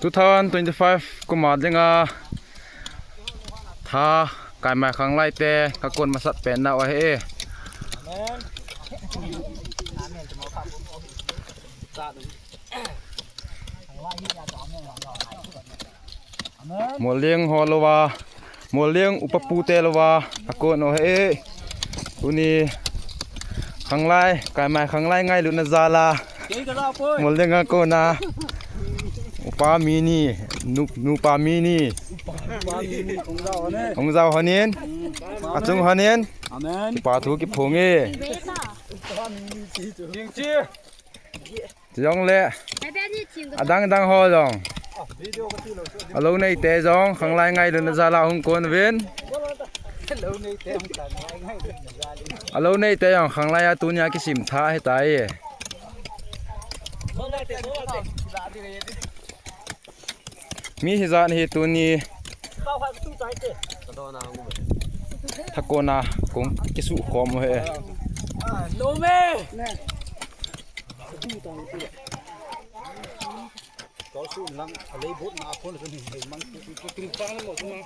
two thousand twenty-five ກຸມາເດງອາ ຖ້າກາຍມາຄັງໄລແຕ່ກະກົນມາສັດແປນນາວາເຮ ໂມລຽງຮອລະວາ ໂມລຽງອຸປະປູແຕລະວາ ອາໂກນໂອເຮ ອຸນີ ຄັງໄລ ກາຍມາຄັງໄລໄງລຸນນະຊາລາ ໂມລຽງອາໂກນາ ອຸປາມີນີ ນູ ນູປາມີນີ ຂອງເຈົ້າຮະເນນ ອາຈຸງຮະເນນ ປາທູກິບໂພງເອ ຈອງແລ ອາດັງດັງຮອຈອງ ອາໂລໃນແຕຈອງ ຄັງໄລໄງລຸນນະຊາລາຫົງກົນເວນ ອາໂລໃນແຕຈອງ ຄັງໄລອາຕຸນຍາກິຊິມທາໃຫ້ຕາຍ ມີເຮຈານເຮຕຸນນີ ທະໂກນາກົງກິສຸຄອມເຮ ໂລເມ Kau su lang alei bot na kon ni mang tu tu tu tang mo tu mang.